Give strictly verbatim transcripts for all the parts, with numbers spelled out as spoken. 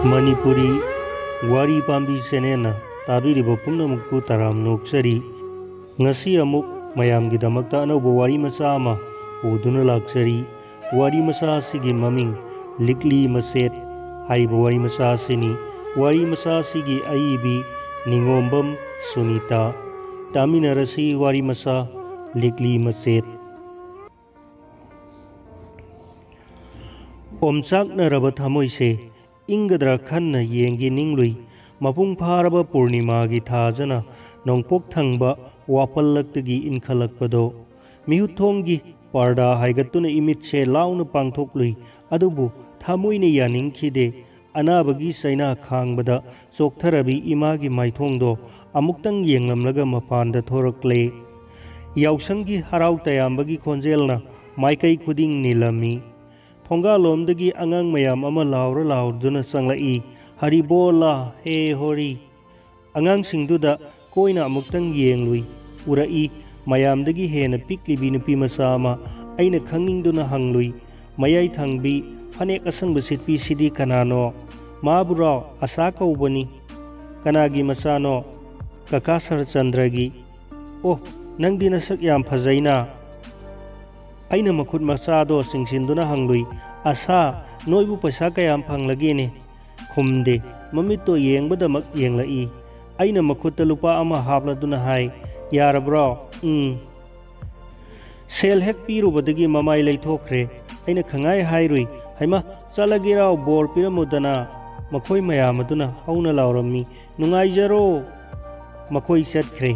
ꯃꯅꯤꯄꯨꯔꯤ ꯋꯥꯔꯤ ꯄꯥꯝꯕꯤ ꯆꯦꯅꯦꯜꯅ ꯇꯥꯕꯤꯔꯤꯕ ꯄꯨꯝꯅꯃꯛꯄꯨ ꯇꯔꯥꯝꯅ ꯑꯣꯛꯆꯔꯤ꯫ ꯉꯁꯤ ꯑꯃꯨꯛ ꯃꯌꯥꯝꯒꯤꯗꯃꯛꯇ ꯑꯅꯧꯕ ꯋꯥꯔꯤ ꯃꯆꯥ ꯑꯃ ꯄꯨꯗꯨꯅ ꯂꯥꯛꯆꯔꯤ꯫ ꯋꯥꯔꯤ ꯃꯆꯥ ꯑꯁꯤꯒꯤ ꯃꯃꯤꯡ ꯂꯤꯛꯂꯤ ꯃꯆꯦꯠ ꯍꯥꯏꯔꯤꯕ ꯋꯥꯔꯤ ꯃꯆꯥ ꯑꯁꯤꯅꯤ꯫ ꯋꯥꯔꯤ ꯃꯆꯥ ꯑꯁꯤꯒꯤ ꯑꯏꯕꯤ ꯅꯤꯉꯣꯝꯕꯝ ꯁꯨꯅꯤꯇꯥ꯫ ꯇꯥꯃꯤꯟꯅꯔꯁꯤ ꯋꯥꯔꯤ ꯃꯆꯥ ꯂꯤꯛꯂꯤ ꯃꯆꯦꯠ꯫ ꯑꯣꯝꯆꯥꯛꯅꯔꯕ ꯊꯃꯣꯏꯁꯦ ꯏꯪꯒꯗ꯭ꯔꯥ ꯈꯟꯅ ꯌꯦꯡꯒꯦ ꯅꯤꯡꯂꯨꯏ꯫ ꯃꯄꯨꯡ ꯐꯥꯔꯕ ꯄꯨꯔꯅꯤꯃꯥꯒꯤ ꯊꯥꯖꯅ ꯅꯣꯡꯄꯣꯛ ꯊꯪꯕ ꯋꯥꯄꯜꯂꯛꯇꯒꯤ ꯏꯟꯈꯠꯂꯛꯄꯗꯣ꯫ ꯃꯤꯍꯨꯠꯊꯣꯡꯒꯤ ꯄꯥꯔꯗꯥ ꯍꯥꯏꯒꯠꯇꯨꯅ ꯏꯃꯤꯠꯁꯦ ꯂꯥꯎꯅ ꯄꯥꯡꯊꯣꯛꯂꯨꯏ꯫ ꯑꯗꯨꯕꯨ ꯊꯃꯣꯏꯅ ꯌꯥꯅꯤꯡꯈꯤꯗꯦ꯫ ꯑꯅꯥꯕꯒꯤ ꯆꯩꯅꯥ ꯈꯥꯡꯕꯗ ꯆꯣꯛꯊꯔꯕꯤ ꯏꯃꯥꯒꯤ ꯃꯥꯏꯊꯣꯡꯗꯣ ꯑꯃꯨꯛꯇꯪ ꯌꯦꯡꯂꯝꯂꯒ ꯃꯄꯥꯟꯗ ꯊꯣꯔꯛꯂꯦ꯫ ꯌꯥꯎꯁꯪꯒꯤ ꯍꯔꯥꯎ ꯇꯌꯥꯝꯕꯒꯤ ꯈꯣꯟꯖꯦꯜꯅ ꯃꯥꯏꯀꯩ ꯈꯨꯗꯤꯡ ꯅꯤꯜꯂꯝꯃꯤ꯫ ꯊꯣꯡꯒꯥꯜꯂꯣꯝꯗꯒꯤ ꯑꯉꯥꯡ ꯃꯌꯥꯝ ꯑꯃ ꯂꯥꯎꯔ ꯂꯥꯎꯔꯗꯨꯅ ꯆꯪꯂꯛꯏ꯫ "ꯍꯔꯤꯕꯣꯂꯥ, ꯍꯦ ꯍꯣꯔꯤ!" ꯑꯉꯥꯡꯁꯤꯡꯗꯨꯗ ꯀꯣꯏꯅ ꯑꯃꯨꯛꯇꯪ ꯌꯦꯡꯂꯨꯏ꯫ ꯎꯔꯛꯏ, ꯃꯌꯥꯝꯗꯒꯤ ꯍꯦꯟꯅ ꯄꯤꯛꯂꯤꯕꯤ ꯅꯨꯄꯤ ꯃꯆꯥ ꯑꯃ꯫ ꯑꯩꯅ ꯈꯪꯅꯤꯡꯗꯨꯅ ꯍꯪꯂꯨꯏ, "ꯃꯌꯥꯏ ꯊꯪꯕꯤ, ꯐꯅꯦꯛ ꯑꯁꯪꯕ ꯁꯦꯠꯄꯤꯁꯤꯗꯤ ꯀꯅꯥꯅꯣ?" "ꯃꯥꯕꯨꯔꯣ? ꯑꯁꯥ ꯀꯧꯕꯅꯤ꯫" "ꯀꯅꯥꯒꯤ ꯃꯆꯥꯅꯣ?" "ꯀꯀꯥ ꯁꯔꯆꯟꯗ꯭ꯔꯒꯤ꯫" "ꯑꯣ, ꯅꯪꯗꯤ ꯅꯁꯛ ꯌꯥꯝ ꯐꯖꯩꯅ꯫" ꯑꯩꯅ ꯃꯈꯨꯠ ꯃꯆꯥꯗꯣ ꯆꯤꯡꯁꯤꯟꯗꯨꯅ ꯍꯪꯂꯨꯏ, "ꯑꯁꯥ, ꯅꯣꯏꯕꯨ ꯄꯩꯁꯥ ꯀꯌꯥꯝ ꯐꯪꯂꯒꯦꯅꯦ?" ꯈꯨꯝꯗꯦ꯫ ꯃꯃꯤꯠꯇꯣ ꯌꯦꯡꯕꯗꯃꯛ ꯌꯦꯡꯂꯛꯏ꯫ ꯑꯩꯅ ꯃꯈꯨꯠꯇ ꯂꯨꯄꯥ ꯑꯃ ꯍꯥꯞꯂꯗꯨꯅ ꯍꯥꯏ, "ꯌꯥꯔꯕ꯭ꯔꯣ?" "ꯎꯝ꯫" ꯁꯦꯜ ꯍꯦꯛ ꯄꯤꯔꯨꯕꯗꯒꯤ ꯃꯃꯥꯏ ꯂꯩꯊꯣꯛꯈ꯭ꯔꯦ꯫ ꯑꯩꯅ ꯈꯪꯍꯥꯏ ꯍꯥꯏꯔꯨꯏ, "ꯍꯩꯃꯥ, ꯆꯠꯂꯒꯦꯔꯣ, ꯕꯣꯔ ꯄꯤꯔꯝꯃꯨꯗꯅ?" ꯃꯈꯣꯏ ꯃꯌꯥꯝ ꯑꯗꯨꯅ ꯍꯧꯅ ꯂꯥꯎꯔꯝꯃꯤ, "ꯅꯨꯡꯉꯥꯏꯖꯔꯣ!" ꯃꯈꯣꯏ ꯆꯠꯈ꯭ꯔꯦ꯫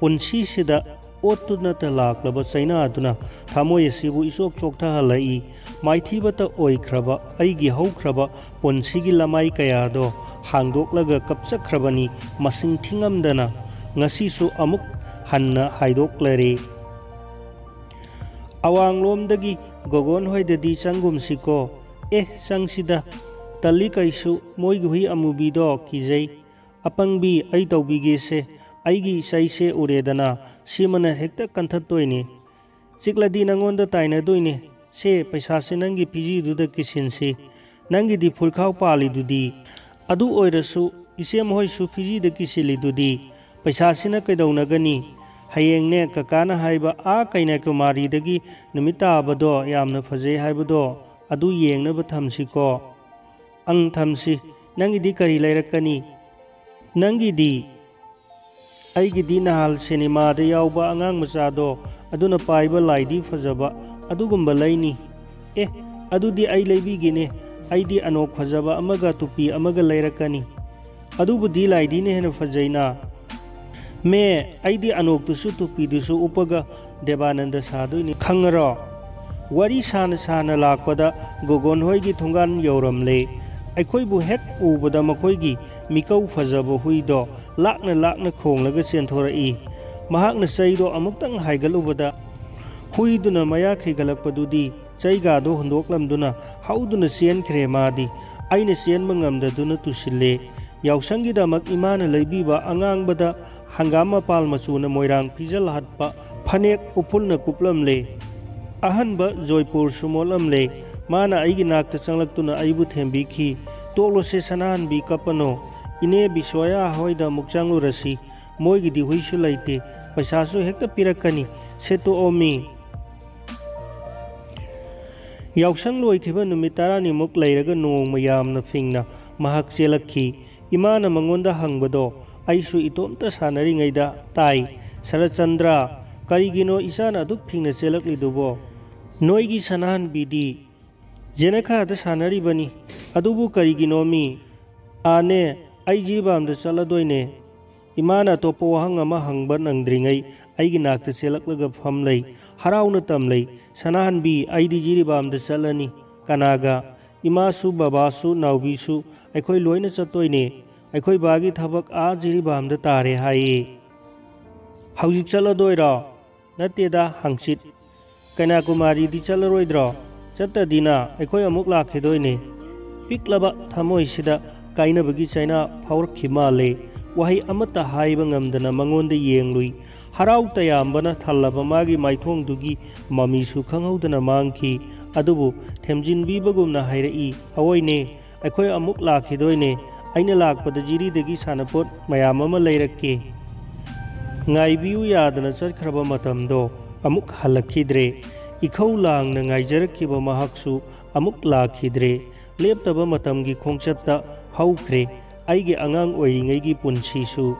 ꯄꯨꯟꯁꯤꯁꯤꯗ ꯑꯣꯠꯇꯨꯅꯇ ꯂꯥꯛꯂꯕ ꯆꯩꯅꯥ ꯑꯗꯨꯅ ꯊꯃꯣꯏ ꯑꯁꯤꯕꯨ ꯏꯆꯣꯛ ꯆꯣꯛꯊꯍꯜꯂꯛꯏ꯫ ꯃꯥꯏꯊꯤꯕꯇ ꯑꯣꯏꯈ꯭ꯔꯕ ꯑꯩꯒꯤ ꯍꯧꯈ꯭ꯔꯕ ꯄꯨꯟꯁꯤꯒꯤ ꯂꯃꯥꯏ ꯀꯌꯥꯗꯣ ꯍꯥꯡꯗꯣꯛꯂꯒ ꯀꯞꯆꯈ꯭ꯔꯕꯅꯤ, ꯃꯁꯤꯡ ꯊꯤꯉꯝꯗꯅ꯫ ꯉꯁꯤꯁꯨ ꯑꯃꯨꯛ ꯍꯟꯅ ꯍꯥꯏꯗꯣꯛꯂꯔꯦ꯫ "ꯑꯋꯥꯡꯂꯣꯝꯗꯒꯤ ꯒꯣꯒꯣꯟ ꯍꯣꯏꯗꯗꯤ ꯆꯪꯒꯨꯝꯁꯤꯀꯣ?" "ꯑꯦ, ꯆꯪꯁꯤꯗ꯫ ꯇꯜꯂꯤ ꯀꯩꯁꯨ, ꯃꯣꯏꯒꯤ ꯍꯨꯏ ꯑꯃꯨꯕꯤꯗꯣ ꯀꯤꯖꯩ꯫" "ꯑꯄꯪꯕꯤ, ꯑꯩ ꯇꯧꯕꯤꯒꯦꯁꯦ꯫ ꯑꯩꯒꯤ ꯏꯆꯩꯁꯦ ꯎꯔꯦꯗꯅ, ꯁꯤꯃꯅ ꯍꯦꯛꯇ ꯀꯟꯊꯠꯇꯣꯏꯅꯤ꯫ ꯆꯤꯛꯂꯗꯤ ꯅꯪꯉꯣꯟꯗ ꯇꯥꯏꯅꯗꯣꯏꯅꯤ꯫ ꯁꯦ, ꯄꯩꯁꯥꯁꯦ ꯅꯪꯒꯤ ꯐꯤꯖꯤꯗꯨꯗ ꯀꯤꯁꯤꯟꯁꯤ꯫ ꯅꯪꯒꯤꯗꯤ ꯐꯨꯔꯤꯈꯥꯎ ꯄꯥꯜꯂꯤꯗꯨꯗꯤ꯫ ꯑꯗꯨ ꯑꯣꯏꯔꯁꯨ ꯏꯆꯦ ꯃꯈꯣꯏꯁꯨ ꯐꯤꯖꯤꯗ ꯀꯤꯁꯤꯜꯂꯤꯗꯨꯗꯤ꯫ ꯄꯩꯁꯥꯁꯤꯅ ꯀꯩꯗꯧꯅꯒꯅꯤ? ꯍꯌꯦꯡꯅꯦ ꯀꯀꯥꯅ ꯍꯥꯏꯕ ꯑꯥ ꯀꯩꯅꯥꯀꯨꯃꯥꯔꯤꯗꯒꯤ ꯅꯨꯃꯤꯠ ꯇꯥꯕꯗꯣ ꯌꯥꯝꯅ ꯐꯖꯩ ꯍꯥꯏꯕꯗꯣ ꯑꯗꯨ ꯌꯦꯡꯅꯕ ꯊꯝꯁꯤꯀꯣ꯫ ꯑꯪ, ꯊꯝꯁꯤ꯫ ꯅꯪꯒꯤꯗꯤ ꯀꯔꯤ ꯂꯩꯔꯛꯀꯅꯤ? ꯅꯪꯒꯤꯗꯤ? ꯑꯩꯒꯤꯗꯤ ꯅꯍꯥꯜ ꯁꯤꯅꯦꯃꯥꯗ ꯌꯥꯎꯕ ꯑꯉꯥꯡ ꯃꯆꯥꯗꯣ ꯑꯗꯨꯅ ꯄꯥꯏꯕ ꯂꯥꯏꯗꯤ ꯐꯖꯕ ꯑꯗꯨꯒꯨꯝꯕ ꯂꯩꯅꯤ꯫ ꯑꯦ, ꯑꯗꯨꯗꯤ ꯑꯩ ꯂꯩꯕꯤꯒꯦꯅꯦ꯫ ꯑꯩꯗꯤ ꯑꯅꯣꯛ ꯐꯖꯕ ꯑꯃꯒ ꯇꯨꯄꯤ ꯑꯃꯒ ꯂꯩꯔꯛꯀꯅꯤ꯫ ꯑꯗꯨꯕꯨꯗꯤ ꯂꯥꯏꯗꯤꯅ ꯍꯦꯟꯅ ꯐꯖꯩꯅ꯫ ꯃꯦ, ꯑꯩꯗꯤ ꯑꯅꯣꯛꯇꯨꯁꯨ ꯇꯨꯄꯤꯗꯨꯁꯨ ꯎꯞꯄꯒ ꯗꯦꯕꯥꯅꯟꯗ ꯁꯥꯗꯣꯏꯅꯤ, ꯈꯪꯉꯔꯣ? ꯋꯥꯔꯤ ꯁꯥꯅ ꯁꯥꯅ ꯂꯥꯛꯄꯗ ꯒꯣꯒꯣꯟ ꯍꯣꯏꯒꯤ ꯊꯣꯡꯒꯥꯟ ꯌꯧꯔꯝꯂꯦ꯫ ꯑꯩꯈꯣꯏꯕꯨ ꯍꯦꯛ ꯎꯕꯗ ꯃꯈꯣꯏꯒꯤ ꯃꯤꯀꯧ ꯐꯖꯕ ꯍꯨꯏꯗꯣ ꯂꯥꯛꯅ ꯂꯥꯛꯅ ꯈꯣꯡꯂꯒ ꯆꯦꯟꯊꯣꯔꯛꯏ꯫ ꯃꯍꯥꯛꯅ ꯆꯩꯗꯣ ꯑꯃꯨꯛꯇꯪ ꯍꯥꯏꯒꯠꯂꯨꯕꯗ ꯍꯨꯏꯗꯨꯅ ꯃꯌꯥ ꯈꯤꯒꯠꯂꯛꯄꯗꯨꯗꯤ ꯆꯩꯒꯥꯗꯣ ꯍꯨꯟꯗꯣꯛꯂꯝꯗꯨꯅ ꯍꯧꯗꯨꯅ ꯆꯦꯟꯈ꯭ꯔꯦ ꯃꯥꯗꯤ꯫ ꯑꯩꯅ ꯆꯦꯟꯕ ꯉꯝꯗꯗꯨꯅ ꯇꯨꯁꯤꯜꯂꯦ꯫ ꯌꯥꯎꯁꯪꯒꯤꯗꯃꯛ ꯏꯃꯥꯅ ꯂꯩꯕꯤꯕ ꯑꯉꯥꯡꯕꯗ ꯍꯪꯒꯥꯝ ꯃꯄꯥꯜ ꯃꯆꯨꯅ ꯃꯣꯏꯔꯥꯡ ꯐꯤꯖꯜ ꯍꯠꯄ ꯐꯅꯦꯛ ꯎꯐꯨꯜꯅ ꯀꯨꯞꯂꯝꯂꯦ꯫ ꯑꯍꯟꯕ ꯖꯣꯏꯄꯨꯔꯁꯨ ꯃꯣꯠꯂꯝꯂꯦ꯫ ꯃꯥꯅ ꯑꯩꯒꯤ ꯅꯥꯛꯇ ꯆꯪꯂꯛꯇꯨꯅ ꯑꯩꯕꯨ ꯊꯦꯝꯕꯤꯈꯤ꯫ "ꯇꯣꯛꯂꯣꯁꯦ ꯁꯅꯥꯍꯟꯕꯤ, ꯀꯞꯄꯅꯣ꯫ ꯏꯅꯦ ꯕꯤꯁꯣꯌꯥ ꯍꯣꯏꯗ ꯑꯃꯨꯛ ꯆꯪꯂꯨꯔꯁꯤ꯫ ꯃꯣꯏꯒꯤꯗꯤ ꯍꯨꯏꯁꯨ ꯂꯩꯇꯦ, ꯄꯩꯁꯥꯁꯨ ꯍꯦꯛꯇ ꯄꯤꯔꯛꯀꯅꯤ꯫ ꯁꯦ ꯇꯣꯛꯑꯣꯃꯤ"꯫ ꯌꯥꯎꯁꯪ ꯂꯣꯏꯈꯤꯕ ꯅꯨꯃꯤꯠ ꯇꯔꯥꯅꯤꯃꯨꯛ ꯂꯩꯔꯒ ꯅꯣꯡꯃ ꯌꯥꯝꯅ ꯐꯤꯡꯅ ꯃꯍꯥꯛ ꯆꯦꯜꯂꯛꯈꯤ꯫ ꯏꯃꯥꯅ ꯃꯉꯣꯟꯗ ꯍꯪꯕꯗꯣ ꯑꯩꯁꯨ ꯏꯇꯣꯝꯇ ꯁꯥꯟꯅꯔꯤꯉꯩꯗ ꯇꯥꯏ꯫ "ꯁꯔꯠꯆꯟꯗ꯭ꯔ, ꯀꯔꯤꯒꯤꯅꯣ ꯏꯆꯥꯅ ꯑꯗꯨꯛ ꯐꯤꯡꯅ ꯆꯦꯜꯂꯛꯂꯤꯗꯨꯕꯣ?" "ꯅꯣꯏꯒꯤ ꯁꯅꯥꯍꯟꯕꯤꯗꯤ?" "ꯖꯦꯅꯦꯈꯥꯗ ꯁꯥꯟꯅꯔꯤꯕꯅꯤ꯫ ꯑꯗꯨꯕꯨ ꯀꯔꯤꯒꯤꯅꯣꯃꯤ?" "ꯑꯥꯅꯦ, ꯑꯩ ꯖꯤꯔꯤꯕꯥꯝꯗ ꯆꯠꯂꯗꯣꯏꯅꯦ"꯫ ꯏꯃꯥꯅ ꯑꯇꯣꯞꯄ ꯋꯥꯍꯪ ꯑꯃ ꯍꯪꯕ ꯅꯪꯗ꯭ꯔꯤꯉꯩ ꯑꯩꯒꯤ ꯅꯥꯛꯇ ꯆꯦꯜꯂꯛꯂꯒ ꯐꯝ ꯂꯩ꯫ ꯍꯔꯥꯎꯅ ꯇꯝꯂꯩ, "ꯁꯅꯥꯍꯟꯕꯤ, ꯑꯩꯗꯤ ꯖꯤꯔꯤꯕꯥꯝꯗ ꯆꯠꯂꯅꯤ"꯫ "ꯀꯅꯥꯒ?" "ꯏꯃꯥꯁꯨ, ꯕꯕꯥꯁꯨ, ꯅꯥꯎꯕꯤꯁꯨ, ꯑꯩꯈꯣꯏ ꯂꯣꯏꯅ ꯆꯠꯇꯣꯏꯅꯦ꯫ ꯑꯩꯈꯣꯏ ꯕꯥꯒꯤ ꯊꯕꯛ ꯑꯥ ꯖꯤꯔꯤꯕꯥꯝꯗ ꯇꯥꯔꯦ ꯍꯥꯏꯌꯦ"꯫ "ꯍꯧꯖꯤꯛ ꯆꯠꯂꯗꯣꯏꯔꯣ?" "ꯅꯠꯇꯦꯗ, ꯍꯪꯆꯤꯠ"꯫ "ꯀꯩꯅꯥꯀꯨꯃꯥꯔꯤꯗꯤ ꯆꯠꯂꯔꯣꯏꯗ꯭ꯔꯣ?" "ꯆꯠꯇꯗꯤꯅ, ꯑꯩꯈꯣꯏ ꯑꯃꯨꯛ ꯂꯥꯛꯈꯤꯗꯣꯏꯅꯦ"꯫ ꯄꯤꯛꯂꯕ ꯊꯃꯣꯏꯁꯤꯗ ꯀꯥꯏꯅꯕꯒꯤ ꯆꯩꯅꯥ ꯐꯥꯎꯔꯛꯈꯤ ꯃꯥꯜꯂꯦ꯫ ꯋꯥꯍꯩ ꯑꯃꯠꯇ ꯍꯥꯏꯕ ꯉꯝꯗꯅ ꯃꯉꯣꯟꯗ ꯌꯦꯡꯂꯨꯏ꯫ ꯍꯔꯥꯎ ꯇꯌꯥꯝꯕꯅ ꯊꯜꯂꯕ ꯃꯥꯒꯤ ꯃꯥꯏꯊꯣꯡꯗꯨꯒꯤ ꯃꯃꯤꯁꯨ ꯈꯪꯍꯧꯗꯅ ꯃꯥꯡꯈꯤ꯫ ꯑꯗꯨꯕꯨ ꯊꯦꯝꯖꯤꯟꯕꯤꯕꯒꯨꯝꯅ ꯍꯥꯏꯔꯛꯏ, "ꯑꯋꯣꯏꯅꯦ, ꯑꯩꯈꯣꯏ ꯑꯃꯨꯛ ꯂꯥꯛꯈꯤꯗꯣꯏꯅꯦ꯫ ꯑꯩꯅ ꯂꯥꯛꯄꯗ ꯖꯤꯔꯤꯗꯒꯤ ꯁꯥꯟꯅꯄꯣꯠ ꯃꯌꯥꯝ ꯑꯃ ꯂꯩꯔꯛꯀꯦ꯫" ꯉꯥꯏꯕꯤꯌꯨ ꯌꯥꯗꯅ ꯆꯠꯈ꯭ꯔꯕ ꯃꯇꯝꯗꯣ ꯑꯃꯨꯛ ꯍꯜꯂꯛꯈꯤꯗ꯭ꯔꯦ꯫ ꯏꯈꯧ ꯂꯥꯡꯅ ꯉꯥꯏꯖꯔꯛꯈꯤꯕ ꯃꯍꯥꯛꯁꯨ ꯑꯃꯨꯛ ꯂꯥꯛꯈꯤꯗ꯭ꯔꯦ꯫ ꯂꯦꯞꯇꯕ ꯃꯇꯝꯒꯤ ꯈꯣꯡꯆꯠꯇ ꯍꯧꯈ꯭ꯔꯦ ꯑꯩꯒꯤ ꯑꯉꯥꯡ ꯑꯣꯏꯔꯤꯉꯩꯒꯤ ꯄꯨꯟꯁꯤꯁꯨ꯫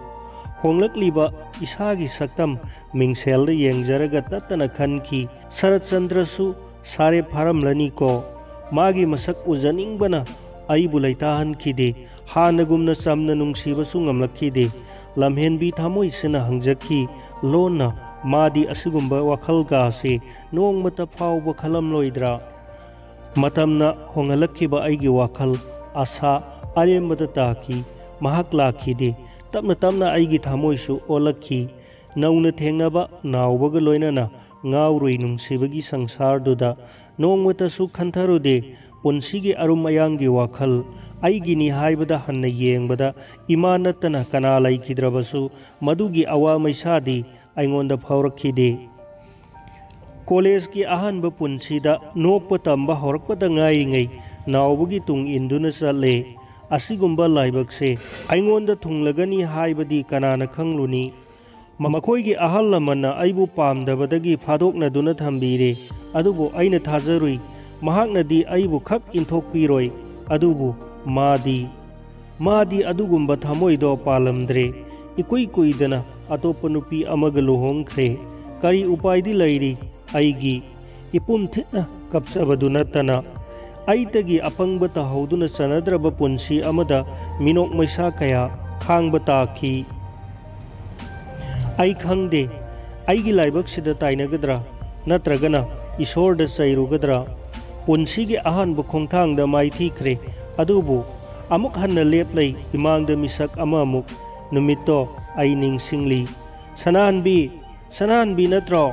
ꯍꯣꯡꯂꯛꯂꯤꯕ ꯏꯁꯥꯒꯤ ꯁꯛꯇꯝ ꯃꯤꯡꯁꯦꯜꯗ ꯌꯦꯡꯖꯔꯒ ꯇꯠꯇꯅ ꯈꯟꯈꯤ, "ꯁꯔꯠꯆꯟꯗ꯭ꯔꯁꯨ ꯁꯥꯔꯦ ꯐꯥꯔꯝꯂꯅꯤꯀꯣ꯫" ꯃꯥꯒꯤ ꯃꯁꯛ ꯎꯖꯅꯤꯡꯕꯅ ꯑꯩꯕꯨ ꯂꯩꯇꯥꯍꯟꯈꯤꯗꯦ꯫ ꯍꯥꯟꯅꯒꯨꯝꯅ ꯆꯝꯅ ꯅꯨꯡꯁꯤꯕꯁꯨ ꯉꯝꯂꯛꯈꯤꯗꯦ꯫ ꯂꯝꯍꯦꯟꯕꯤ ꯊꯃꯣꯏꯁꯤꯅ ꯍꯪꯖꯈꯤ, ꯂꯣꯟꯅ, "ꯃꯥꯗꯤ ꯑꯁꯤꯒꯨꯝꯕ ꯋꯥꯈꯜꯒꯁꯦ ꯅꯣꯡꯃꯇ ꯐꯥꯎꯕ ꯈꯜꯂꯝꯂꯣꯏꯗ꯭ꯔꯥ?" ꯃꯇꯝꯅ ꯍꯣꯡꯍꯜꯂꯛꯈꯤꯕ ꯑꯩꯒꯤ ꯋꯥꯈꯜ, ꯑꯁꯥ ꯑꯔꯦꯝꯕꯗ ꯇꯥꯈꯤ꯫ ꯃꯍꯥꯛ ꯂꯥꯛꯈꯤꯗꯦ꯫ ꯇꯞꯅ ꯇꯞꯅ ꯑꯩꯒꯤ ꯊꯃꯣꯏꯁꯨ ꯑꯣꯜꯂꯛꯈꯤ꯫ ꯅꯧꯅ ꯊꯦꯡꯅꯕ ꯅꯥꯎꯕꯒ ꯂꯣꯏꯅꯅ ꯉꯥꯎꯔꯨꯏ ꯅꯨꯡꯁꯤꯕꯒꯤ ꯁꯪꯁꯥꯔꯗꯨꯗ꯫ ꯅꯣꯡꯃꯇꯁꯨ ꯈꯟꯊꯔꯨꯗꯦ ꯄꯨꯟꯁꯤꯒꯤ ꯑꯔꯨꯝ ꯑꯌꯥꯡꯒꯤ ꯋꯥꯈꯜ꯫ ꯑꯩꯒꯤꯅꯤ ꯍꯥꯏꯕꯗ ꯍꯟꯅ ꯌꯦꯡꯕꯗ ꯏꯃꯥ ꯅꯠꯇꯅ ꯀꯅꯥ ꯂꯩꯈꯤꯗ꯭ꯔꯕꯁꯨ ꯃꯗꯨꯒꯤ ꯑꯋꯥ ꯃꯩꯁꯥꯗꯤ ꯑꯩꯉꯣꯟꯗ ꯐꯥꯎꯔꯛꯈꯤꯗꯦ꯫ ꯀꯣꯂꯦꯖꯀꯤ ꯑꯍꯥꯟꯕ ꯄꯨꯟꯁꯤꯗ ꯅꯣꯛꯄ ꯇꯝꯕ ꯍꯧꯔꯛꯄꯗ ꯉꯥꯏꯔꯤꯉꯩ ꯅꯥꯎꯕꯒꯤ ꯇꯨꯡ ꯏꯟꯗꯨꯅ ꯆꯠꯂꯦ꯫ ꯑꯁꯤꯒꯨꯝꯕ ꯂꯥꯏꯕꯛꯁꯦ ꯑꯩꯉꯣꯟꯗ ꯊꯨꯡꯂꯒꯅꯤ ꯍꯥꯏꯕꯗꯤ ꯀꯅꯥꯅ ꯈꯪꯂꯨꯅꯤ? ꯃꯈꯣꯏꯒꯤ ꯑꯍꯜ ꯂꯃꯟꯅ ꯑꯩꯕꯨ ꯄꯥꯝꯗꯕꯗꯒꯤ ꯐꯥꯗꯣꯛꯅꯗꯨꯅ ꯊꯝꯕꯤꯔꯦ꯫ ꯑꯗꯨꯕꯨ ꯑꯩꯅ ꯊꯥꯖꯔꯨꯏ, ꯃꯍꯥꯛꯅꯗꯤ ꯑꯩꯕꯨ ꯈꯛ ꯏꯟꯊꯣꯛꯄꯤꯔꯣꯏ꯫ ꯑꯗꯨꯕꯨ ꯃꯥꯗꯤ, ꯃꯥꯗꯤ ꯑꯗꯨꯒꯨꯝꯕ ꯊꯃꯣꯏꯗꯣ ꯄꯥꯜꯂꯝꯗ꯭ꯔꯦ꯫ ꯏꯀꯨꯏ ꯀꯨꯏꯗꯅ ꯑꯇꯣꯞꯄ ꯅꯨꯄꯤ ꯑꯃꯒ ꯂꯨꯍꯣꯡꯈ꯭ꯔꯦ꯫ ꯀꯔꯤ ꯎꯄꯥꯏꯗꯤ ꯂꯩꯔꯤ? ꯑꯩꯒꯤ ꯏꯄꯨꯝ ꯊꯤꯠꯅ ꯀꯞꯆꯕꯗꯨ ꯅꯠꯇꯅ꯫ ꯑꯩꯇꯒꯤ ꯑꯄꯪꯕ ꯇꯥꯍꯧꯗꯨꯅ ꯆꯟꯅꯗ꯭ꯔꯕ ꯄꯨꯟꯁꯤ ꯑꯃꯗ ꯃꯤꯅꯣꯛ ꯃꯩꯁꯥ ꯀꯌꯥ ꯈꯥꯡꯕ ꯇꯥꯈꯤ꯫ ꯑꯩ ꯈꯪꯗꯦ, ꯑꯩꯒꯤ ꯂꯥꯏꯕꯛꯁꯤꯗ ꯇꯥꯏꯅꯒꯗ꯭ꯔꯥ, ꯅꯠꯇ꯭ꯔꯒꯅ ꯏꯁꯣꯔꯗ ꯆꯩꯔꯨꯒꯗ꯭ꯔꯥ? ꯄꯨꯟꯁꯤꯒꯤ ꯑꯍꯥꯟꯕ ꯈꯣꯡꯊꯥꯡꯗ ꯃꯥꯏꯊꯤꯈ꯭ꯔꯦ꯫ ꯑꯗꯨꯕꯨ ꯑꯃꯨꯛ ꯍꯟꯅ ꯂꯦꯞꯂꯩ ꯏꯃꯥꯡꯗ ꯃꯤꯁꯛ ꯑꯃꯃꯨꯛ꯫ ꯅꯨꯃꯤꯠꯇꯣ ꯑꯩ ꯅꯤꯡꯁꯤꯡꯂꯤ꯫ "ꯁꯅꯥꯍꯟꯕꯤ, ꯁꯅꯥꯍꯟꯕꯤ ꯅꯠꯇ꯭ꯔꯣ?"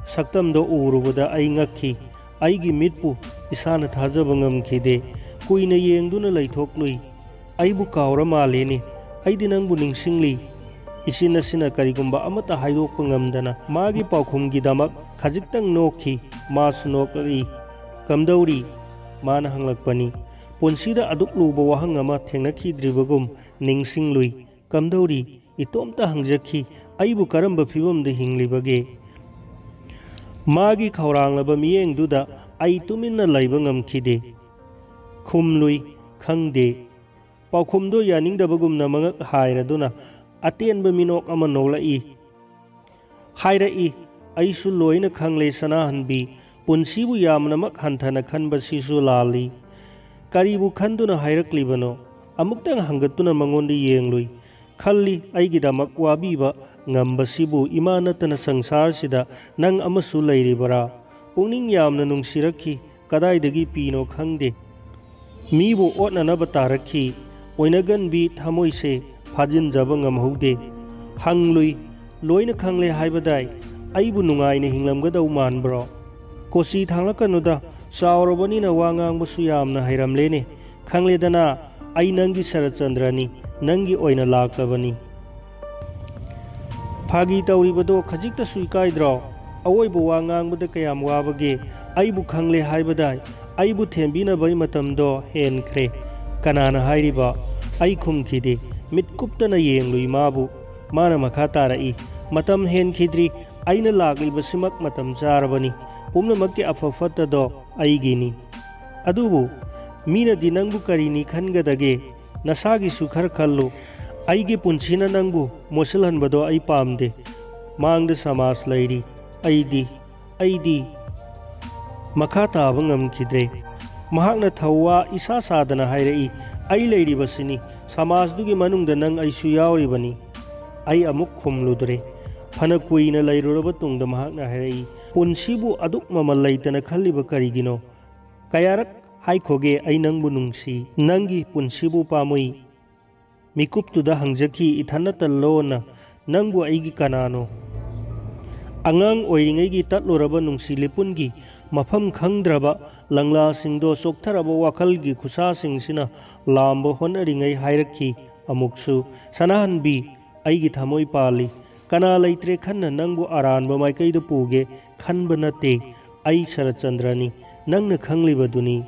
ꯁꯛꯇꯝꯗꯣ ꯎꯔꯨꯕꯗ ꯑꯩ ꯉꯛꯈꯤ꯫ ꯑꯩꯒꯤ ꯃꯤꯠꯄꯨ ꯏꯁꯥꯅ ꯊꯥꯖꯕ ꯉꯝꯈꯤꯗꯦ꯫ ꯀꯨꯏꯅ ꯌꯦꯡꯗꯨꯅ ꯂꯩꯊꯣꯛꯂꯨꯏ꯫ "ꯑꯩꯕꯨ ꯀꯥꯎꯔ ꯃꯥꯜꯂꯦꯅꯦ꯫ ꯑꯩꯗꯤ ꯅꯪꯕꯨ ꯅꯤꯡꯁꯤꯡꯂꯤ꯫ ꯏꯆꯤꯟ ꯑꯁꯤꯅ ꯀꯔꯤꯒꯨꯝꯕ ꯑꯃꯠꯇ ꯍꯥꯏꯗꯣꯛꯄ ꯉꯝꯗꯅ ꯃꯥꯒꯤ ꯄꯥꯎꯈꯨꯝꯒꯤꯗꯃꯛ ꯈꯖꯤꯛꯇꯪ ꯅꯣꯛꯈꯤ꯫ ꯃꯥꯁꯨ ꯅꯣꯛꯂꯛꯏ꯫ "ꯀꯝꯗꯧꯔꯤ?" ꯃꯥꯅ ꯍꯪꯂꯛꯄꯅꯤ꯫ ꯄꯨꯟꯁꯤꯗ ꯑꯗꯨꯛ ꯂꯨꯕ ꯋꯥꯍꯪ ꯑꯃ ꯊꯦꯡꯅꯈꯤꯗ꯭ꯔꯤꯕꯒꯨꯝ ꯅꯤꯡꯁꯤꯡꯂꯨꯏ꯫ "ꯀꯝꯗꯧꯔꯤ?" ꯏꯇꯣꯝꯇ ꯍꯪꯖꯈꯤ꯫ "ꯑꯩꯕꯨ ꯀꯔꯝꯕ ꯐꯤꯕꯝꯗ ꯍꯤꯡꯂꯤꯕꯒꯦ?" ꯃꯥꯒꯤ ꯈꯧꯔꯥꯡꯂꯕ ꯃꯤꯠꯌꯦꯡꯗꯨꯗ ꯑꯩ ꯇꯨꯃꯤꯟꯅ ꯂꯩꯕ ꯉꯝꯈꯤꯗꯦ꯫ ꯈꯨꯝꯂꯨꯏ, "ꯈꯪꯗꯦ"꯫ ꯄꯥꯎꯈꯨꯝꯗꯨ ꯌꯥꯅꯤꯡꯗꯕꯒꯨꯝꯅ ꯃꯉꯛ ꯍꯥꯏꯔꯗꯨꯅ ꯑꯇꯦꯟꯕ ꯃꯤꯅꯣꯛ ꯑꯃ ꯅꯣꯛꯂꯛꯏ꯫ ꯍꯥꯏꯔꯛꯏ, "ꯑꯩꯁꯨ ꯂꯣꯏꯅ ꯈꯪꯂꯦ ꯁꯅꯥꯍꯟꯕꯤ, ꯄꯨꯟꯁꯤꯕꯨ ꯌꯥꯝꯅꯃꯛ ꯍꯟꯊꯅ ꯈꯟꯕꯁꯤꯁꯨ ꯂꯥꯜꯂꯤ"꯫ ꯀꯔꯤꯕꯨ ꯈꯟꯗꯨꯅ ꯍꯥꯏꯔꯛꯂꯤꯕꯅꯣ? ꯑꯃꯨꯛꯇꯪ ꯍꯪꯒꯠꯇꯨꯅ ꯃꯉꯣꯟꯗ ꯌꯦꯡꯂꯨꯏ꯫ ꯈꯜꯂꯤ, ꯑꯩꯒꯤꯗꯃꯛ ꯋꯥꯕꯤꯕ ꯉꯝꯕꯁꯤꯕꯨ ꯏꯃꯥ ꯅꯠꯇꯅ ꯁꯪꯁꯥꯔꯁꯤꯗ ꯅꯪ ꯑꯃꯁꯨ ꯂꯩꯔꯤꯕꯔꯥ? ꯄꯨꯛꯅꯤꯡ ꯌꯥꯝꯅ ꯅꯨꯡꯁꯤꯔꯛꯈꯤ꯫ ꯀꯗꯥꯏꯗꯒꯤ ꯄꯤꯅꯣ ꯈꯪꯗꯦ꯫ ꯃꯤꯕꯨ ꯑꯣꯠꯅꯅꯕ ꯇꯥꯔꯛꯈꯤ꯫ ꯑꯣꯏꯅꯒꯟꯕꯤ ꯊꯃꯣꯏꯁꯦ ꯐꯥꯖꯤꯟꯖꯕ ꯉꯝꯍꯧꯗꯦ꯫ ꯍꯪꯂꯨꯏ, "ꯂꯣꯏꯅ ꯈꯪꯂꯦ ꯍꯥꯏꯕꯗꯥꯏ? ꯑꯩꯕꯨ ꯅꯨꯡꯉꯥꯏꯅ ꯍꯤꯡꯂꯝꯒꯗꯧ ꯃꯥꯟꯕ꯭ꯔꯣ?" "ꯀꯣꯆꯤ ꯊꯥꯡꯂꯛꯀꯅꯨꯗ, ꯆꯥꯎꯔꯕꯅꯤꯅ ꯋꯥ ꯉꯥꯡꯕꯁꯨ ꯌꯥꯝꯅ ꯍꯩꯔꯝꯂꯦꯅꯦ꯫ ꯈꯪꯂꯦꯗꯅ, ꯑꯩ ꯅꯪꯒꯤ ꯁꯔꯠꯆꯟꯗ꯭ꯔꯅꯤ, ꯅꯪꯒꯤ ꯑꯣꯏꯅ ꯂꯥꯛꯂꯕꯅꯤ"꯫ "ꯐꯥꯒꯤ ꯇꯧꯔꯤꯕꯗꯣ ꯈꯖꯤꯛꯇꯁꯨ ꯏꯀꯥꯏꯗ꯭ꯔꯣ? ꯑꯋꯣꯏꯕ ꯋꯥ ꯉꯥꯡꯕꯗ ꯀꯌꯥꯝ ꯋꯥꯕꯒꯦ? ꯑꯩꯕꯨ ꯈꯪꯂꯦ ꯍꯥꯏꯕꯗꯥꯏ? ꯑꯩꯕꯨ ꯊꯦꯝꯕꯤꯅꯕꯒꯤ ꯃꯇꯝꯗꯣ ꯍꯦꯟꯈ꯭ꯔꯦ"꯫ "ꯀꯅꯥꯅ ꯍꯥꯏꯔꯤꯕ?" ꯑꯩ ꯈꯨꯝꯈꯤꯗꯦ꯫ ꯃꯤꯠ ꯀꯨꯞꯇꯅ ꯌꯦꯡꯂꯨꯏ ꯃꯥꯕꯨ꯫ ꯃꯥꯅ ꯃꯈꯥ ꯇꯥꯔꯛꯏ, "ꯃꯇꯝ ꯍꯦꯟꯈꯤꯗ꯭ꯔꯤ꯫ ꯑꯩꯅ ꯂꯥꯛꯂꯤꯕꯁꯤꯃꯛ ꯃꯇꯝ ꯆꯥꯔꯕꯅꯤ꯫ ꯄꯨꯝꯅꯃꯛꯀꯤ ꯑꯐ ꯐꯠꯇꯗꯣ ꯑꯩꯒꯤꯅꯤ꯫ ꯑꯗꯨꯕꯨ ꯃꯤꯅꯗꯤ ꯅꯪꯕꯨ ꯀꯔꯤꯅꯤ ꯈꯟꯒꯗꯒꯦ? ꯅꯁꯥꯒꯤꯁꯨ ꯈꯔ ꯈꯜꯂꯨ꯫ ꯑꯩꯒꯤ ꯄꯨꯟꯁꯤꯅ ꯅꯪꯕꯨ ꯃꯣꯠꯁꯤꯜꯍꯟꯕꯗꯣ ꯑꯩ ꯄꯥꯝꯗꯦ꯫ ꯃꯥꯡꯗ ꯁꯃꯥꯖ ꯂꯩꯔꯤ꯫ ꯑꯩꯗꯤ, ꯑꯩꯗꯤ" ꯃꯈꯥ ꯇꯥꯕ ꯉꯝꯈꯤꯗ꯭ꯔꯦ꯫ ꯃꯍꯥꯛꯅ ꯊꯧꯋꯥ ꯏꯁꯥ ꯁꯥꯗꯅ ꯍꯥꯏꯔꯛꯏ, "ꯑꯩ ꯂꯩꯔꯤꯕꯁꯤꯅꯤ꯫ ꯁꯃꯥꯖꯗꯨꯒꯤ ꯃꯅꯨꯡꯗ ꯅꯪ ꯑꯩꯁꯨ ꯌꯥꯎꯔꯤꯕꯅꯤ"꯫ ꯑꯩ ꯑꯃꯨꯛ ꯈꯨꯝꯂꯨꯗ꯭ꯔꯦ꯫ ꯐꯅ ꯀꯨꯏꯅ ꯂꯩꯔꯨꯔꯕ ꯇꯨꯡꯗ ꯃꯍꯥꯛꯅ ꯍꯥꯏꯔꯛꯏ, "ꯄꯨꯟꯁꯤꯕꯨ ꯑꯗꯨꯛ ꯃꯃꯜ ꯂꯩꯇꯅ ꯈꯜꯂꯤꯕ ꯀꯔꯤꯒꯤꯅꯣ? ꯀꯌꯥꯔꯛ ꯍꯥꯏꯈꯣꯒꯦ ꯑꯩ ꯅꯪꯕꯨ ꯅꯨꯡꯁꯤ, ꯅꯪꯒꯤ ꯄꯨꯟꯁꯤꯕꯨ ꯄꯥꯝꯃꯨꯏ?" ꯃꯤꯀꯨꯞꯇꯨꯗ ꯍꯪꯖꯈꯤ ꯏꯊꯟꯅꯇ ꯂꯣꯟꯅ, "ꯅꯪꯕꯨ ꯑꯩꯒꯤ ꯀꯅꯥꯅꯣ?" ꯑꯉꯥꯡ ꯑꯣꯏꯔꯤꯉꯩꯒꯤ ꯇꯠꯂꯨꯔꯕ ꯅꯨꯡꯁꯤ ꯂꯤꯄꯨꯟꯒꯤ ꯃꯐꯝ ꯈꯪꯗ꯭ꯔꯕ ꯂꯪꯂꯥꯁꯤꯡꯗꯣ ꯆꯣꯛꯊꯔꯕ ꯋꯥꯈꯜꯒꯤ ꯈꯨꯠꯁꯥꯁꯤꯡꯁꯤꯅ ꯂꯥꯝꯕ ꯍꯣꯠꯅꯔꯤꯉꯩ ꯍꯥꯏꯔꯛꯈꯤ, ꯑꯃꯨꯛꯁꯨ, "ꯁꯅꯥꯍꯟꯕꯤ, ꯑꯩꯒꯤ ꯊꯃꯣꯏ ꯄꯥꯜꯂꯤ꯫ ꯀꯅꯥ ꯂꯩꯇ꯭ꯔꯦ ꯈꯟꯅ ꯅꯪꯕꯨ ꯑꯔꯥꯟꯕ ꯃꯥꯏꯀꯩꯗ ꯄꯨꯒꯦ ꯈꯟꯕ ꯅꯠꯇꯦ꯫ ꯑꯩ ꯁꯔꯠꯆꯟꯗ꯭ꯔꯅꯤ, ꯅꯪꯅ ꯈꯪꯂꯤꯕꯗꯨꯅꯤ"꯫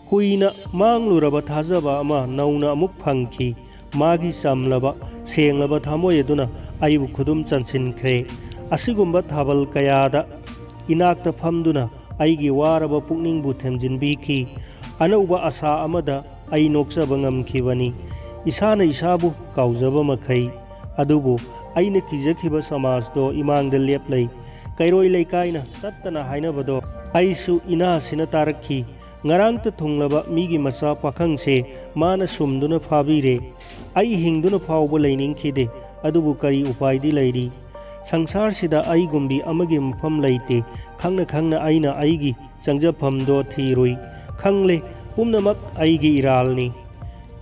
ꯀꯨꯏꯅ ꯃꯥꯡꯂꯨꯔꯕ ꯊꯥꯖꯕ ꯑꯃ ꯅꯧꯅ ꯑꯃꯨꯛ ꯐꯪꯈꯤ꯫ ꯃꯥꯒꯤ ꯆꯝꯂꯕ, ꯁꯦꯡꯂꯕ ꯊꯃꯣꯏ ꯑꯗꯨꯅ ꯑꯩꯕꯨ ꯈꯨꯗꯨꯝ ꯆꯟꯁꯤꯟꯈ꯭ꯔꯦ꯫ ꯑꯁꯤꯒꯨꯝꯕ ꯊꯥꯕꯜ ꯀꯌꯥꯗ ꯏꯅꯥꯛꯇ ꯐꯝꯗꯨꯅ ꯑꯩꯒꯤ ꯋꯥꯔꯕ ꯄꯨꯛꯅꯤꯡꯕꯨ ꯊꯦꯝꯖꯤꯟꯕꯤꯈꯤ꯫ ꯑꯅꯧꯕ ꯑꯁꯥ ꯑꯃꯗ ꯑꯩ ꯅꯣꯛꯆꯕ ꯉꯝꯈꯤꯕꯅꯤ, ꯏꯁꯥꯅ ꯏꯁꯥꯕꯨ ꯀꯥꯎꯖꯕ ꯃꯈꯩ꯫ ꯑꯗꯨꯕꯨ ꯑꯩꯅ ꯀꯤꯖꯈꯤꯕ ꯁꯃꯥꯖꯗꯣ ꯏꯃꯥꯡꯗ ꯂꯦꯞꯂꯩ꯫ ꯀꯩꯔꯣꯏ ꯂꯩꯀꯥꯏꯅ ꯇꯠꯇꯅ ꯍꯥꯏꯅꯕꯗꯣ ꯑꯩꯁꯨ ꯏꯅꯥꯁꯤꯅ ꯇꯥꯔꯛꯈꯤ꯫ ꯉꯔꯥꯡꯇ ꯊꯨꯡꯂꯕ ꯃꯤꯒꯤ ꯃꯆꯥ ꯄꯥꯈꯪꯁꯦ ꯃꯥꯅ ꯁꯨꯝꯗꯨꯅ ꯐꯥꯕꯤꯔꯦ꯫ ꯑꯩ ꯍꯤꯡꯗꯨꯅ ꯐꯥꯎꯕ ꯂꯩꯅꯤꯡꯈꯤꯗꯦ, ꯑꯗꯨꯕꯨ ꯀꯔꯤ ꯎꯄꯥꯏꯗꯤ ꯂꯩꯔꯤ? ꯁꯪꯁꯥꯔꯁꯤꯗ ꯑꯩꯒꯨꯝꯕꯤ ꯑꯃꯒꯤ ꯃꯐꯝ ꯂꯩꯇꯦ꯫ ꯈꯪꯅ ꯈꯪꯅ ꯑꯩꯅ ꯑꯩꯒꯤ ꯆꯪꯖꯐꯝꯗꯣ ꯊꯤꯔꯨꯏ꯫ ꯈꯪꯂꯦ, ꯄꯨꯝꯅꯃꯛ ꯑꯩꯒꯤ ꯏꯔꯥꯜꯅꯤ꯫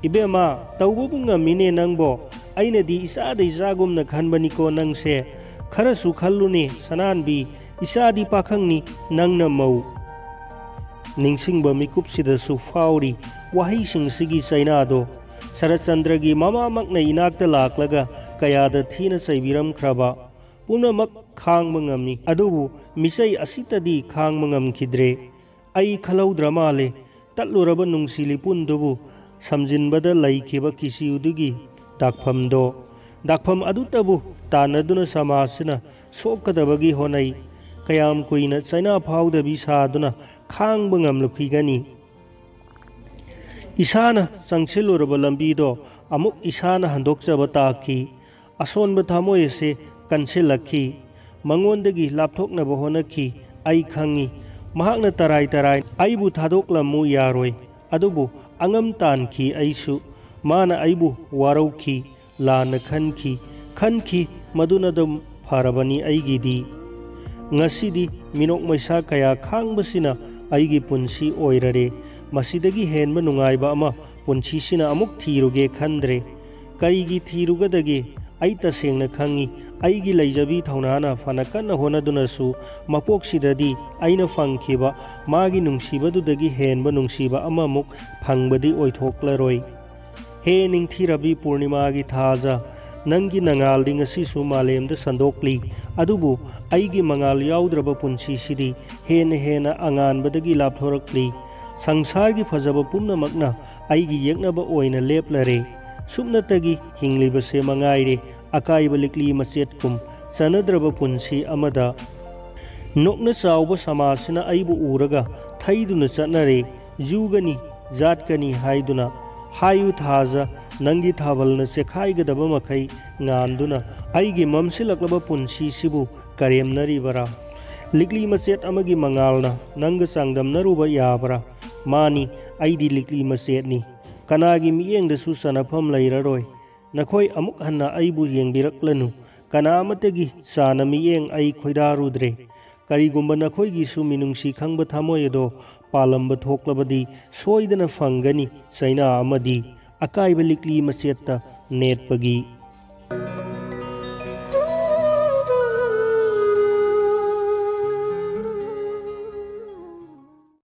"ꯏꯕꯦꯝꯃ, ꯇꯧꯕꯕꯨ ꯉꯝꯃꯤꯅꯦ ꯅꯪꯕꯣ꯫ ꯑꯩꯅꯗꯤ ꯏꯆꯥꯗ ꯏꯆꯥꯒꯨꯝꯅ ꯈꯟꯕꯅꯤꯀꯣ ꯅꯪꯁꯦ꯫ ꯈꯔꯁꯨ ꯈꯜꯂꯨꯅꯦ, ꯁꯅꯥꯍꯟꯕꯤ, ꯏꯆꯥꯗꯤ ꯄꯥꯈꯪꯅꯤ, ꯅꯪꯅ ꯃꯧ"꯫ ꯅꯤꯡꯁꯤꯡꯕ ꯃꯤꯀꯨꯞꯁꯤꯗꯁꯨ ꯐꯥꯎꯔꯤ ꯋꯥꯍꯩꯁꯤꯡꯁꯤꯒꯤ ꯆꯩꯅꯥꯗꯣ꯫ ꯁꯔꯠꯆꯟꯗ꯭ꯔꯒꯤ ꯃꯃꯥꯃꯛꯅ ꯏꯅꯥꯛꯇ ꯂꯥꯛꯂꯒ ꯀꯌꯥꯗ ꯊꯤꯅ ꯆꯩꯕꯤꯔꯝꯈ꯭ꯔꯕ꯫ ꯄꯨꯝꯅꯃꯛ ꯈꯥꯡꯕ ꯉꯝꯃꯤ, ꯑꯗꯨꯕꯨ ꯃꯤꯆꯩ ꯑꯁꯤꯇꯗꯤ ꯈꯥꯡꯕ ꯉꯝꯈꯤꯗ꯭ꯔꯦ꯫ ꯑꯩ ꯈꯜꯍꯧꯗ꯭ꯔ ꯃꯥꯜꯂꯦ꯫ ꯇꯠꯂꯨꯔꯕ ꯅꯨꯡꯁꯤ ꯂꯤꯄꯨꯟꯗꯨꯕꯨ ꯁꯝꯖꯤꯟꯕꯗ ꯂꯩꯈꯤꯕ ꯀꯤꯁꯤꯌꯨꯗꯨꯒꯤ ꯗꯥꯛꯐꯝꯗꯣ꯫ ꯗꯥꯛꯐꯝ ꯑꯗꯨꯇꯕꯨ ꯇꯥꯟꯅꯗꯨꯅ ꯁꯃꯥꯖꯁꯤꯅ ꯁꯣꯛꯀꯗꯕꯒꯤ ꯍꯣꯠꯅꯩ꯫ ꯀꯌꯥꯝ ꯀꯨꯏꯅ ꯆꯩꯅꯥ ꯐꯥꯎꯗꯕꯤ ꯁꯥꯗꯨꯅ ꯈꯥꯡꯕ ꯉꯝꯂꯛꯈꯤꯒꯅꯤ? ꯏꯁꯥꯅ ꯆꯪꯁꯤꯜꯂꯨꯔꯕ ꯂꯝꯕꯤꯗꯣ ꯑꯃꯨꯛ ꯏꯁꯥꯅ ꯍꯟꯗꯣꯛꯆꯕ ꯇꯥꯈꯤ꯫ ꯑꯁꯣꯟꯕ ꯊꯃꯣꯏ ꯑꯁꯤ ꯀꯟꯁꯤꯜꯂꯛꯈꯤ꯫ ꯃꯉꯣꯟꯗꯒꯤ ꯂꯥꯞꯊꯣꯛꯅꯕ ꯍꯣꯠꯅꯈꯤ꯫ ꯑꯩ ꯈꯪꯏ, ꯃꯍꯥꯛꯅ ꯇꯔꯥꯏ ꯇꯔꯥꯏ ꯑꯩꯕꯨ ꯊꯥꯗꯣꯛꯂꯝꯃꯨ ꯌꯥꯔꯣꯏ꯫ ꯑꯗꯨꯕꯨ ꯑꯉꯝ ꯇꯥꯟꯈꯤ ꯑꯩꯁꯨ꯫ ꯃꯥꯅ ꯑꯩꯕꯨ ꯋꯥꯔꯧꯈꯤ, ꯂꯥꯟꯅ ꯈꯟꯈꯤ, ꯈꯟꯈꯤ, ꯃꯗꯨꯅ ꯑꯗꯨꯝ ꯐꯔꯕꯅꯤ ꯑꯩꯒꯤꯗꯤ꯫ ꯉꯁꯤꯗꯤ ꯃꯤꯅꯣꯛ ꯃꯩꯁꯥ ꯀꯌꯥ ꯈꯥꯡꯕꯁꯤꯅ ꯑꯩꯒꯤ ꯄꯨꯟꯁꯤ ꯑꯣꯏꯔꯔꯦ꯫ ꯃꯁꯤꯗꯒꯤ ꯍꯦꯟꯕ ꯅꯨꯡꯉꯥꯏꯕ ꯑꯃ ꯄꯨꯟꯁꯤꯁꯤꯅ ꯑꯃꯨꯛ ꯊꯤꯔꯨꯒꯦ ꯈꯟꯗ꯭ꯔꯦ꯫ ꯀꯔꯤꯒꯤ ꯊꯤꯔꯨꯒꯗꯒꯦ? ꯑꯩ ꯇꯁꯦꯡꯅ ꯈꯪꯏ, ꯑꯩꯒꯤ ꯂꯩꯖꯕꯤ ꯊꯧꯅꯥꯅ ꯐꯅ ꯀꯟꯅ ꯍꯣꯠꯅꯗꯨꯅꯁꯨ ꯃꯄꯣꯛꯁꯤꯗꯗꯤ ꯑꯩꯅ ꯐꯪꯈꯤꯕ ꯃꯥꯒꯤ ꯅꯨꯡꯁꯤꯕꯗꯨꯗꯒꯤ ꯍꯦꯟꯕ ꯅꯨꯡꯁꯤꯕ ꯑꯃꯃꯨꯛ ꯐꯪꯕꯗꯤ ꯑꯣꯏꯊꯣꯛꯂꯔꯣꯏ꯫ ꯍꯦ ꯅꯤꯡꯊꯤꯔꯕꯤ ꯄꯨꯔꯅꯤꯃꯥꯒꯤ ꯊꯥꯖ, ꯅꯪꯒꯤ ꯅꯉꯥꯜꯗꯤ ꯉꯁꯤꯁꯨ ꯃꯥꯂꯦꯝꯗ ꯁꯟꯗꯣꯛꯂꯤ꯫ ꯑꯗꯨꯕꯨ ꯑꯩꯒꯤ ꯃꯉꯥꯜ ꯌꯥꯎꯗ꯭ꯔꯕ ꯄꯨꯟꯁꯤꯁꯤꯗꯤ ꯍꯦꯟꯅ ꯍꯦꯟꯅ ꯑꯉꯥꯟꯕꯗꯒꯤ ꯂꯥꯞꯊꯣꯔꯛꯂꯤ꯫ ꯁꯪꯁꯥꯔꯒꯤ ꯐꯖꯕ ꯄꯨꯝꯅꯃꯛꯅ ꯑꯩꯒꯤ ꯌꯦꯛꯅꯕ ꯑꯣꯏꯅ ꯂꯦꯞꯂꯔꯦ꯫ ꯁꯨꯞꯅꯇꯒꯤ ꯍꯤꯡꯂꯤꯕꯁꯦ ꯃꯉꯥꯏꯔꯦ ꯑꯀꯥꯏꯕ ꯂꯤꯛꯂꯤ ꯃꯆꯦꯠꯀꯨꯝ ꯆꯅꯗ꯭ꯔꯕ ꯄꯨꯟꯁꯤ ꯑꯃꯗ꯫ ꯅꯣꯛꯅ ꯆꯥꯎꯕ ꯁꯃꯥꯖꯁꯤꯅ ꯑꯩꯕꯨ ꯎꯔꯒ ꯊꯩꯗꯨꯅ ꯆꯠꯅꯔꯦ꯫ ꯖꯨꯒꯅꯤ, ꯖꯥꯠꯀꯅꯤ ꯍꯥꯏꯗꯨꯅ꯫ ꯍꯥꯏꯌꯨ ꯊꯥꯖ, ꯅꯪꯒꯤ ꯊꯥꯕꯜꯅ ꯆꯦꯈꯥꯏꯒꯗꯕ ꯃꯈꯩ ꯉꯥꯟꯗꯨꯅ ꯑꯩꯒꯤ ꯃꯝꯁꯤꯜꯂꯛꯂꯕ ꯄꯨꯟꯁꯤꯁꯤꯕꯨ ꯀꯔꯦꯝꯅꯔꯤꯕꯔꯥ? ꯂꯤꯛꯂꯤ ꯃꯆꯦꯠ ꯑꯃꯒꯤ ꯃꯉꯥꯜꯅ ꯅꯪꯒ ꯆꯥꯡꯗꯝꯅꯔꯨꯕ ꯌꯥꯕ꯭ꯔꯥ? ꯃꯥꯅꯤ, ꯑꯩꯗꯤ ꯂꯤꯛꯂꯤ ꯃꯆꯦꯠꯅꯤ꯫ ꯀꯅꯥꯒꯤ ꯃꯤꯠꯌꯦꯡꯗꯁꯨ ꯆꯅꯐꯝ ꯂꯩꯔꯔꯣꯏ꯫ ꯅꯈꯣꯏ ꯑꯃꯨꯛ ꯍꯟꯅ ꯑꯩꯕꯨ ꯌꯦꯡꯕꯤꯔꯛꯂꯅꯨ꯫ ꯀꯅꯥ ꯑꯃꯠꯇꯒꯤ ꯆꯥꯅ ꯃꯤꯠꯌꯦꯡ ꯑꯩ ꯈꯣꯏꯗꯥꯔꯨꯗ꯭ꯔꯦ꯫ ꯀꯔꯤꯒꯨꯝꯕ ꯅꯈꯣꯏꯒꯤꯁꯨ ꯃꯤꯅꯨꯡꯁꯤ ꯈꯪꯕ ꯊꯃꯣꯏ ꯑꯗꯣ ꯄꯥꯜꯂꯝꯕ ꯊꯣꯛꯂꯕꯗꯤ ꯁꯣꯏꯗꯅ ꯐꯪꯒꯅꯤ ꯆꯩꯅꯥ ꯑꯃꯗꯤ ꯑꯀꯥꯏꯕ ꯂꯤꯛꯂꯤ ꯃꯆꯦꯠꯇ ꯅꯦꯠꯄꯒꯤ꯫